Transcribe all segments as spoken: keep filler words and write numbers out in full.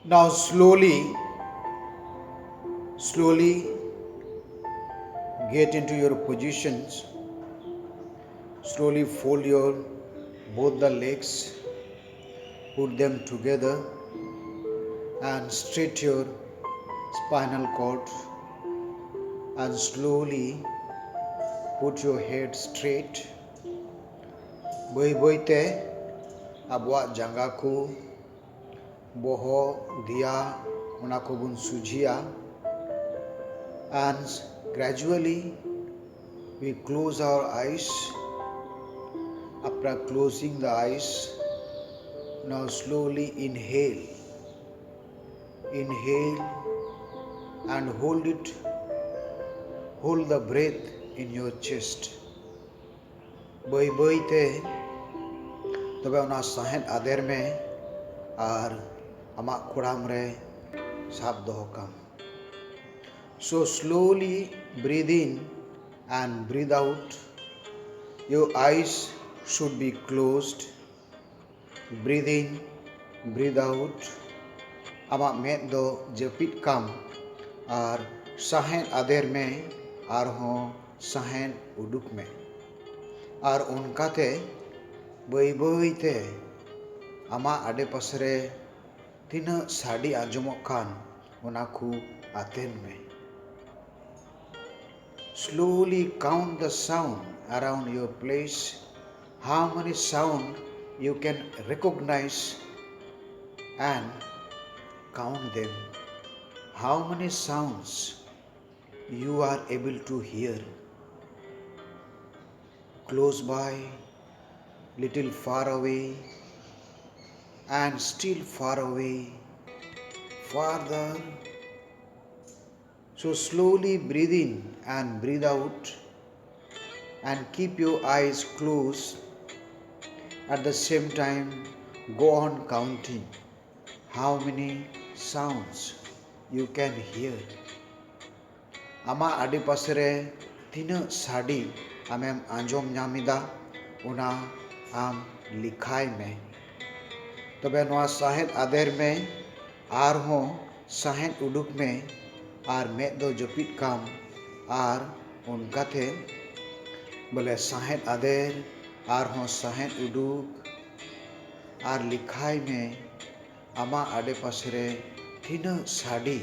Now slowly, slowly get into your positions. Slowly fold your both the legs, put them together and straight your spinal cord and slowly put your head straight. ᱵᱟᱹᱭ ᱵᱟᱹᱭ ᱛᱮ ᱟᱵᱚᱣᱟᱜ ᱡᱟᱸᱜᱟ ᱠᱚ, ᱵᱚᱦᱚᱜ, ᱫᱮᱭᱟ, ᱚᱱᱟ ᱠᱚᱵᱚᱱ ᱥᱚᱡᱷᱮᱭᱟ᱾ And gradually we close our eyes. After closing the eyes, now slowly inhale. Inhale and hold it. Hold the breath in your chest. ᱵᱟᱹᱭ ᱵᱟᱹᱭ ᱛᱮ ᱛᱚᱵᱮ ᱚᱱᱟ ᱥᱟᱦᱮᱫ ᱟᱫᱮᱨ ᱢᱮ ᱟᱨ ᱟᱢᱟᱜ ᱠᱚᱲᱟᱢ ᱨᱮ ᱥᱟᱵ ᱫᱚᱦᱚ ᱠᱟᱢ᱾ So slowly breathe in and breathe out. Your eyes should be closed. Breathe in, breathe out. ᱟᱢᱟᱜ ᱢᱮᱫ ᱫᱚ ᱡᱟᱹᱯᱤᱫ ᱠᱟᱢ ᱟᱨ ᱥᱟᱦᱮᱫ ᱟᱫᱮᱨ ᱢᱮ, ᱟᱨᱦᱚᱸ ᱥᱟᱦᱮᱫ ᱩᱰᱩᱠ ᱢᱮ᱾ ᱟᱨ ᱚᱱᱠᱟᱛᱮ ᱵᱟᱹᱭ ᱵᱟᱹᱭ ᱛᱮ ᱟᱢᱟᱜ ᱟᱰᱮᱯᱟᱥᱮ ᱨᱮ ᱛᱤᱱᱟᱹᱜ ᱥᱟᱰᱮ ᱟᱸᱡᱚᱢᱚᱜ ᱠᱟᱱ, ᱚᱱᱟ ᱠᱚ ᱟᱛᱮᱱ ᱢᱮ᱾ Slowly count the sound around your place, how many sound you can recognize and count them. How many sounds you are able to hear? Close by, little far away, and still far away, farther. So slowly breathe in and breathe out, and keep your eyes closed. At the same time, go on counting how many sounds you can hear. ᱟᱢᱟᱜ ᱟᱰᱮᱯᱟᱥᱮ ᱨᱮ ᱛᱤᱱᱟᱹᱜ ᱥᱟᱰᱮ ᱟᱢᱮᱢ ᱟᱸᱡᱚᱢ ᱧᱟᱢ ᱮᱫᱟ, ᱚᱱᱟ ᱟᱢ ᱞᱮᱠᱷᱟᱭ ᱢᱮ᱾ ᱛᱚᱵᱮ ᱱᱚᱣᱟ ᱥᱟᱦᱮᱫ ᱟᱫᱮᱨ ᱢᱮ ᱟᱨᱦᱚᱸ ᱥᱟᱦᱮᱸᱫ ᱩᱰᱩᱠ ᱢᱮ ᱟᱨ ᱢᱮᱫ ᱫᱚ ᱡᱟᱹᱯᱤᱫ ᱠᱟᱢ ᱟᱨ ᱚᱱᱠᱟᱛᱮ ᱵᱚᱞᱮ ᱥᱟᱦᱮᱸᱫ ᱟᱫᱮᱨ ᱟᱨᱦᱚᱸ ᱥᱟᱦᱮᱸᱫ ᱩᱰᱩᱠ ᱟᱨ ᱞᱮᱠᱷᱟᱭ ᱢᱮ ᱟᱢᱟᱜ ᱟᱰᱮᱯᱟᱥᱮ ᱨᱮ ᱛᱤᱱᱟᱹᱜ ᱥᱟᱰᱮ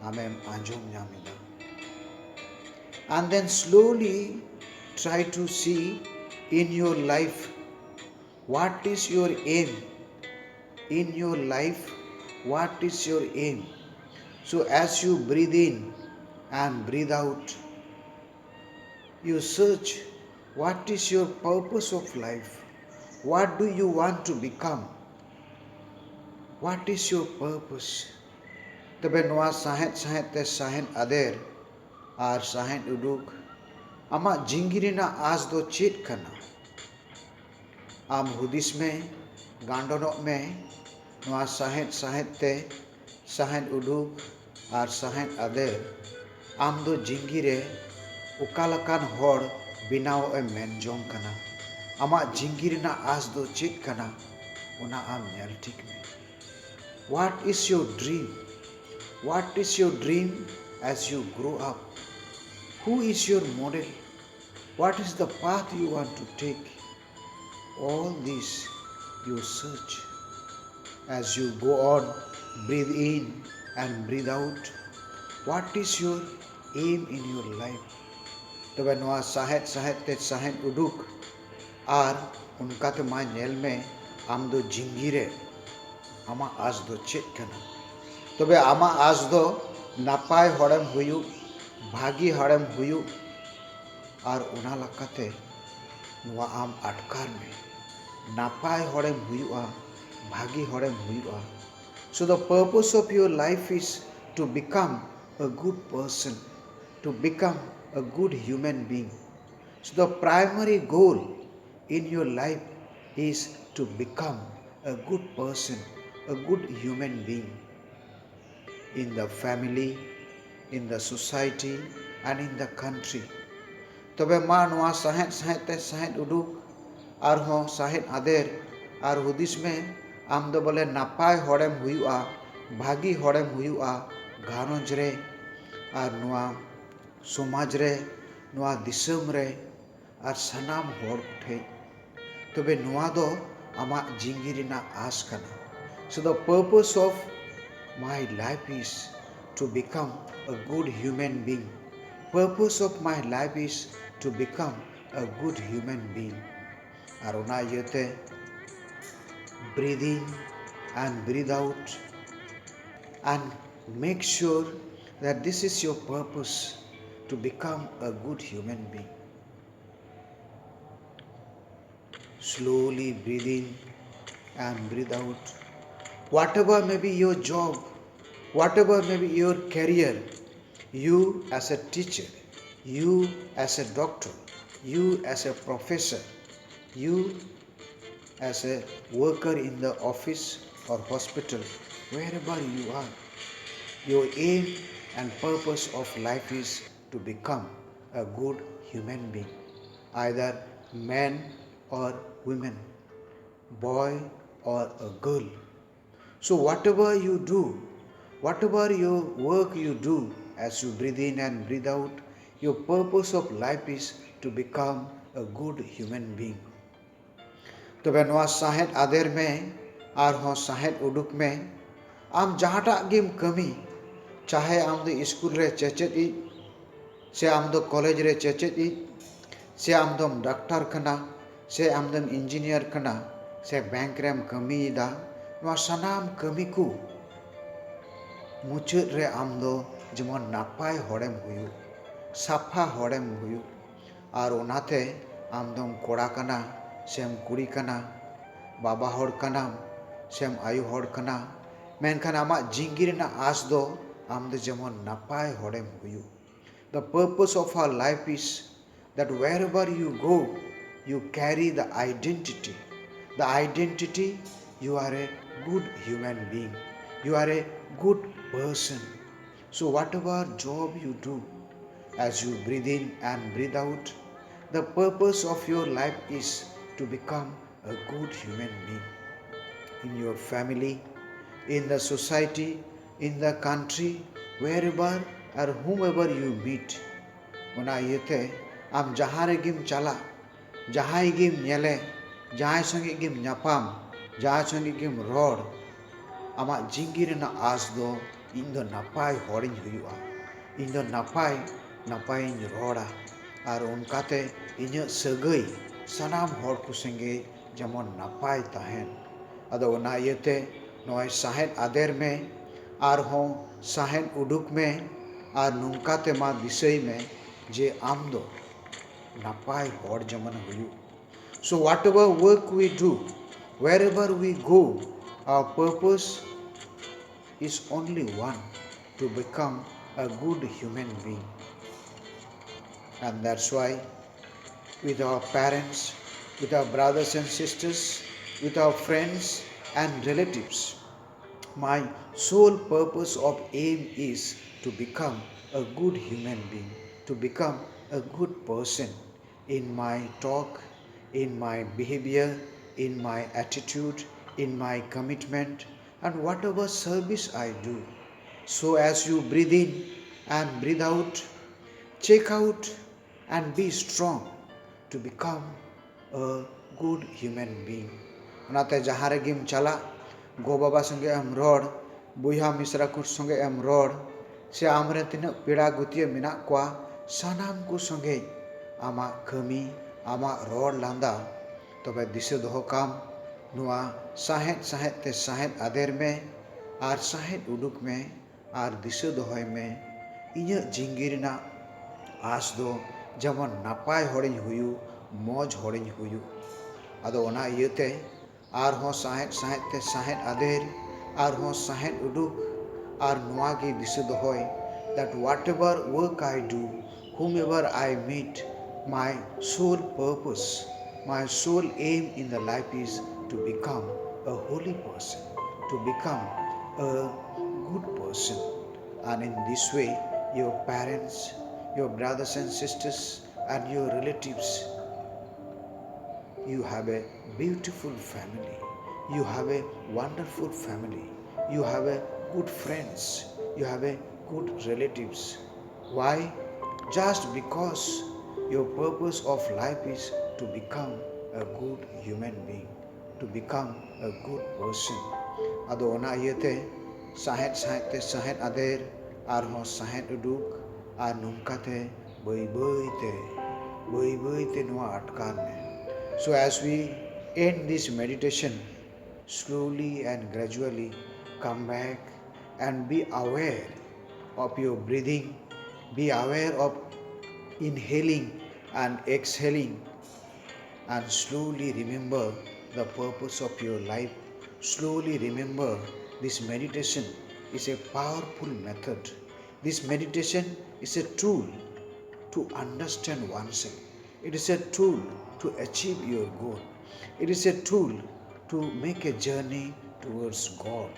ᱟᱢᱮᱢ ᱟᱸᱡᱚᱢ ᱧᱟᱢ ᱮᱫᱟ᱾ And then slowly try to see in your life what is your aim in your life, what is your aim. So as you breathe in and breathe out, you search what is your purpose of life, what do you want to become, what is your purpose. ᱛᱚᱵᱮ ᱱᱚᱣᱟ ᱥᱟᱦᱮᱸᱫ ᱥᱟᱦᱮᱸᱫ ᱛᱮ ᱥᱟᱦᱮᱸᱫ ᱟᱫᱮᱨ ᱟᱨ ᱥᱟᱦᱮᱸᱫ ᱩᱰᱩᱠ, ᱟᱢᱟᱜ ᱡᱤᱸᱜᱤ ᱨᱮᱱᱟᱜ ᱟᱸᱥ ᱫᱚ ᱪᱮᱫ ᱠᱟᱱᱟ? ᱟᱢ ᱦᱩᱫᱤᱥ ᱢᱮ, ᱜᱟᱱᱰᱚᱱᱚᱜ ᱢᱮ, ᱱᱚᱣᱟ ᱥᱟᱦᱮᱸᱫ ᱥᱟᱦᱮᱸᱫ ᱛᱮ ᱥᱟᱦᱮᱸᱫ ᱩᱰᱩᱠ ᱟᱨ ᱥᱟᱦᱮᱸᱫ ᱟᱫᱮᱨ ᱟᱢ ᱫᱚ ᱡᱤᱸᱜᱤ ᱨᱮ ᱚᱠᱟ ᱞᱮᱠᱟᱱ ᱦᱚᱲ ᱵᱮᱱᱟᱣᱚᱜ ᱮᱢ ᱢᱮᱱ ᱡᱚᱝ ᱠᱟᱱᱟ? ᱟᱢᱟᱜ ᱡᱤᱸᱜᱤ ᱨᱮᱱᱟᱜ ᱟᱸᱥ ᱫᱚ ᱪᱮᱫ ᱠᱟᱱᱟ? ᱚᱱᱟ ᱟᱢ ᱧᱮᱞ ᱴᱷᱤᱠ ᱢᱮ᱾ What is your dream? What is your dream as you grow up? Who is your model? What is the path you want to take? All this you search as you go on, breathe in and breathe out. What is your aim in your life? ᱛᱚᱵᱮ ᱱᱚᱣᱟ ᱥᱟᱦᱮᱸᱫ ᱥᱟᱦᱮᱸᱫ ᱛᱮ ᱥᱟᱦᱮᱸᱫ ᱩᱰᱩᱠ ᱟᱨ ᱚᱱᱠᱟᱛᱮ ᱢᱟ ᱧᱮᱞ ᱢᱮ ᱟᱢ ᱫᱚ ᱡᱤᱸᱜᱤ ᱨᱮ ᱟᱢᱟᱜ ᱟᱸᱥ ᱫᱚ ᱪᱮᱫ ᱠᱟᱱᱟ? ᱛᱚᱵᱮ ᱟᱢᱟᱜ ᱟᱸᱥ ᱫᱚ ᱱᱟᱯᱟᱭ ᱦᱚᱲᱮᱢ ᱦᱩᱭᱩᱜ, ᱵᱷᱟᱹᱜᱤ ᱦᱚᱲᱮᱢ ᱦᱩᱭᱩᱜ, ᱟᱨ ᱚᱱᱟ ᱞᱮᱠᱟᱛᱮ ᱱᱚᱣᱟ ᱟᱢ ᱟᱴᱠᱟᱨ ᱢᱮ, ᱱᱟᱯᱟᱭ ᱦᱚᱲᱮᱢ ᱦᱩᱭᱩᱜᱼᱟ, ᱵᱷᱟᱹᱜᱤ ᱦᱚᱲᱮᱢ ᱦᱩᱭᱩᱜᱼᱟ᱾ So the purpose of your life is to become a good person, to become a good human being. So the primary goal in your life is to become a good person, a good human being in the family, in the society, and in the country. ᱛᱚᱵᱮ ᱢᱟ ᱱᱚᱣᱟ ᱥᱟᱦᱮᱸᱫ ᱥᱟᱦᱮᱸᱫ ᱛᱮ ᱥᱟᱦᱮᱸᱫ ᱩᱰᱩᱠ, ᱟᱨᱦᱚᱸ ᱥᱟᱦᱮᱸᱫ ᱟᱫᱮᱨ, ᱟᱨ ᱦᱩᱫᱤᱥ ᱢᱮ, ᱟᱢ ᱫᱚ ᱵᱚᱞᱮ ᱱᱟᱯᱟᱭ ᱦᱚᱲᱮᱢ ᱦᱩᱭᱩᱜᱼᱟ, ᱵᱷᱟᱹᱜᱤ ᱦᱚᱲᱮᱢ ᱦᱩᱭᱩᱜᱼᱟ ᱜᱷᱟᱨᱚᱸᱡᱽ ᱨᱮ, ᱟᱨ ᱱᱚᱣᱟ ᱥᱚᱢᱟᱡᱽ ᱨᱮ, ᱱᱚᱣᱟ ᱫᱤᱥᱚᱢ ᱨᱮ, ᱟᱨ ᱥᱟᱱᱟᱢ ᱦᱚᱲ ᱠᱚᱴᱷᱮᱱ᱾ ᱛᱚᱵᱮ ᱱᱚᱣᱟ ᱫᱚ ᱟᱢᱟᱜ ᱡᱤᱸᱫᱜᱤ ᱨᱮᱱᱟᱜ ᱟᱸᱥ ᱠᱟᱱᱟ᱾ So the purpose of my life is to become a good human being. Purpose of my life is to become a good human being. ᱟᱨ ᱚᱱᱟ ᱤᱭᱟᱹᱛᱮ breathe in and breathe out and make sure that this is your purpose, to become a good human being. Slowly breathe in and breathe out. Whatever may be your job, whatever may be your career, you as a teacher, you as a doctor, you as a professor, you as a worker in the office or hospital, wherever you are, your aim and purpose of life is to become a good human being, either man or woman, boy or a girl. So whatever you do, whatever your work you do, as you breathe in and breathe out, your purpose of life is to become a good human being. ᱛᱚᱵᱮ ᱱᱚᱣᱟ ᱥᱟᱦᱮᱫ ᱟᱫᱮᱨ ᱢᱮ, ᱟᱨᱦᱚᱸ ᱥᱟᱦᱮᱫ ᱩᱰᱩᱠ ᱢᱮ᱾ ᱟᱢ ᱡᱟᱦᱟᱸᱴᱟᱜ ᱜᱮᱢ ᱠᱟᱹᱢᱤ, ᱪᱟᱦᱮ ᱟᱢ ᱫᱚ ᱥᱠᱩᱞ ᱨᱮ ᱪᱮᱪᱮᱫ ᱤᱡ, ᱥᱮ ᱟᱢ ᱫᱚ ᱠᱚᱞᱮᱡᱽ ᱨᱮ ᱪᱮᱪᱮᱫ ᱤᱡ, ᱥᱮ ᱟᱢ ᱫᱚᱢ ᱰᱟᱠᱛᱟᱨ ᱠᱟᱱᱟ, ᱥᱮ ᱟᱢ ᱫᱚᱢ ᱤᱧᱡᱤᱱᱤᱭᱟᱨ ᱠᱟᱱᱟ, ᱥᱮ ᱵᱮᱝᱠ ᱨᱮᱢ ᱠᱟᱹᱢᱤᱭᱮᱫᱟ, ᱱᱚᱣᱟ ᱥᱟᱱᱟᱢ ᱠᱟᱹᱢᱤ ᱠᱚ ᱢᱩᱪᱟᱹᱫ ᱨᱮ ᱟᱢ ᱫᱚ ᱡᱮᱢᱚᱱ ᱱᱟᱯᱟᱭ ᱦᱚᱲᱮᱢ ᱦᱩᱭᱩᱜ, ᱥᱟᱯᱷᱟ ᱦᱚᱲᱮᱢ ᱦᱩᱭᱩᱜ᱾ ᱟᱨ ᱚᱱᱟᱛᱮ ᱟᱢ ᱫᱚᱢ ᱠᱚᱲᱟ ᱠᱟᱱᱟ, ᱥᱮᱢ ᱠᱩᱲᱤ ᱠᱟᱱᱟ, ᱵᱟᱵᱟ ᱦᱚᱲ ᱠᱟᱱᱟᱢ, ᱥᱮᱢ ᱟᱭᱳ ᱦᱚᱲ ᱠᱟᱱᱟ, ᱢᱮᱱᱠᱷᱟᱱ ᱟᱢᱟᱜ ᱡᱤᱸᱫᱜᱤ ᱨᱮᱱᱟᱜ ᱟᱸᱥ ᱫᱚ ᱟᱢ ᱫᱚ ᱡᱮᱢᱚᱱ ᱱᱟᱯᱟᱭ ᱦᱚᱲᱮᱢ ᱦᱩᱭᱩᱜ᱾ The purpose of our life is that wherever you go, you carry the identity. The identity, you are a good human being. You are a good person. So whatever job you do, as you breathe in and breathe out, the purpose of your life is to become a good human being. in your family, in the society, in the country, wherever or whomever you meet. ᱚᱱᱟ ᱤᱭᱟᱹᱛᱮ ᱟᱢ ᱡᱟᱦᱟᱸ ᱨᱮᱜᱮᱢ ᱪᱟᱞᱟᱜ, ᱡᱟᱦᱟᱸᱭ ᱜᱮᱢ ᱧᱮᱞᱮ, ᱡᱟᱦᱟᱸᱭ ᱥᱚᱸᱜᱮ ᱜᱮᱢ ᱧᱟᱯᱟᱢ, ᱡᱟᱦᱟᱸᱭ ᱥᱚᱸᱜᱮ ᱜᱮᱢ ᱨᱚᱲ, ᱟᱢᱟᱜ ᱡᱤᱸᱜᱤ ᱨᱮᱱᱟᱜ ᱟᱸᱥ ᱫᱚ ᱤᱧ ᱫᱚ ᱱᱟᱯᱟᱭ ᱦᱚᱲᱤᱧ ᱦᱩᱭᱩᱜᱼᱟ, ᱤᱧ ᱫᱚ ᱱᱟᱯᱟᱭ ᱱᱟᱯᱟᱭᱤᱧ ᱨᱚᱲᱟ, ᱟᱨ ᱚᱱᱠᱟᱛᱮ ᱤᱧᱟᱹᱜ ᱥᱟᱹᱜᱟᱹᱭ ᱥᱟᱱᱟᱢ ᱦᱚᱲ ᱠᱚ ᱥᱚᱸᱜᱮ ᱡᱮᱢᱚᱱ ᱱᱟᱯᱟᱭ ᱛᱟᱦᱮᱱ᱾ ᱟᱫᱚ ᱚᱱᱟ ᱤᱭᱟᱹᱛᱮ ᱱᱚᱜᱼᱚᱭ ᱥᱟᱦᱮᱫ ᱟᱫᱮᱨ ᱢᱮ, ᱟᱨᱦᱚᱸ ᱥᱟᱦᱮᱫ ᱩᱰᱩᱠ ᱢᱮ, ᱟᱨ ᱱᱚᱝᱠᱟ ᱛᱮ ᱢᱟ ᱫᱤᱥᱟᱹᱭ ᱢᱮ ᱡᱮ ᱟᱢ ᱫᱚ ᱱᱟᱯᱟᱭ ᱦᱚᱲ ᱡᱮᱢᱚᱱ ᱦᱩᱭᱩᱜ᱾ So whatever work we do, wherever we go, our purpose is only one, to become a good human being. And that's why with our parents, with our brothers and sisters, with our friends and relatives, my sole purpose of aim is to become a good human being, to become a good person in my talk, in my behavior, in my attitude, in my commitment, and whatever service I do. So as you breathe in and breathe out, check out and be strong to become a good human being. ᱚᱱᱟᱛᱮ ᱡᱟᱦᱟᱸ ᱨᱮᱜᱮᱢ ᱪᱟᱞᱟᱜ, ᱜᱚ-ᱵᱟᱵᱟ ᱥᱚᱸᱜᱮ ᱮᱢ ᱨᱚᱲ, ᱵᱚᱭᱦᱟ ᱢᱤᱥᱨᱟ ᱠᱚ ᱥᱚᱸᱜᱮ ᱮᱢ ᱨᱚᱲ, ᱥᱮ ᱟᱢᱨᱮᱱ ᱛᱤᱱᱟᱹᱜ ᱯᱮᱲᱟ ᱜᱟᱹᱛᱭᱟᱹ ᱢᱮᱱᱟᱜ ᱠᱚᱣᱟ, ᱥᱟᱱᱟᱢ ᱠᱚ ᱥᱚᱸᱜᱮ ᱟᱢᱟᱜ ᱠᱟᱹᱢᱤ, ᱟᱢᱟᱜ ᱨᱚᱲ ᱞᱟᱸᱫᱟ, ᱛᱚᱵᱮ ᱫᱤᱥᱟᱹ ᱫᱚᱦᱚ ᱠᱟᱢ, ᱱᱚᱣᱟ ᱥᱟᱦᱮᱫ ᱥᱟᱦᱮᱫ ᱛᱮ ᱥᱟᱦᱮᱫ ᱟᱫᱮᱨ ᱢᱮ ᱟᱨ ᱥᱟᱦᱮᱫ ᱩᱰᱩᱠ ᱢᱮ᱾ ᱟᱨ ᱫᱤᱥᱟᱹ ᱫᱚᱦᱚᱭ ᱢᱮ, ᱤᱧᱟᱹᱜ ᱡᱤᱸᱜᱤ ᱨᱮᱱᱟᱜ ᱟᱸᱥ ᱫᱚ ᱡᱮᱢᱚᱱ ᱱᱟᱯᱟᱭ ᱦᱚᱲᱤᱧ ᱦᱩᱭᱩᱜ, ᱢᱚᱡᱽ ᱦᱚᱲᱤᱧ ᱦᱩᱭᱩᱜ᱾ ᱟᱫᱚ ᱚᱱᱟ ᱤᱭᱟᱹᱛᱮ ᱟᱨᱦᱚᱸ ᱥᱟᱦᱮᱫ ᱥᱟᱦᱮᱫ ᱛᱮ ᱥᱟᱦᱮᱫ ᱟᱫᱮᱨ, ᱟᱨᱦᱚᱸ ᱥᱟᱦᱮᱫ ᱩᱰᱩᱠ, ᱟᱨ ᱱᱚᱣᱟ ᱜᱮ ᱫᱤᱥᱟᱹ ᱫᱚᱦᱚᱭ, that whatever work I do, whomever I meet, my sole purpose, my sole aim in the life is to become a holy person, to become a good person. And in this way, your parents, your brothers and sisters, and your relatives, you have a beautiful family. You have a wonderful family. You have a good friends. You have a good relatives. Why? Just because your purpose of life is to become a good human being, to become a good person. ᱟᱫᱚ ᱚᱱᱟ ᱤᱭᱟᱹᱛᱮ ᱥᱟᱦᱮᱫ ᱥᱟᱦᱮᱫ ᱛᱮ ᱥᱟᱦᱮᱫ ᱟᱫᱮᱨ, ᱟᱨᱦᱚᱸ ᱥᱟᱦᱮᱫ ᱩᱰᱩᱠ, ᱟᱨ ᱱᱚᱝᱠᱟᱛᱮ ᱵᱟᱹᱭ ᱵᱟᱹᱭ ᱛᱮ, ᱵᱟᱹᱭ ᱵᱟᱹᱭ ᱛᱮ ᱱᱚᱣᱟ ᱟᱴᱠᱟᱨ ᱢᱮ᱾ So as we end this meditation, slowly and gradually come back and be aware of your breathing, be aware of inhaling and exhaling, and slowly remember the purpose of your life. Slowly remember this meditation is a powerful method. This meditation is a tool to understand oneself. It is a tool to achieve your goal. It is a tool to make a journey towards God.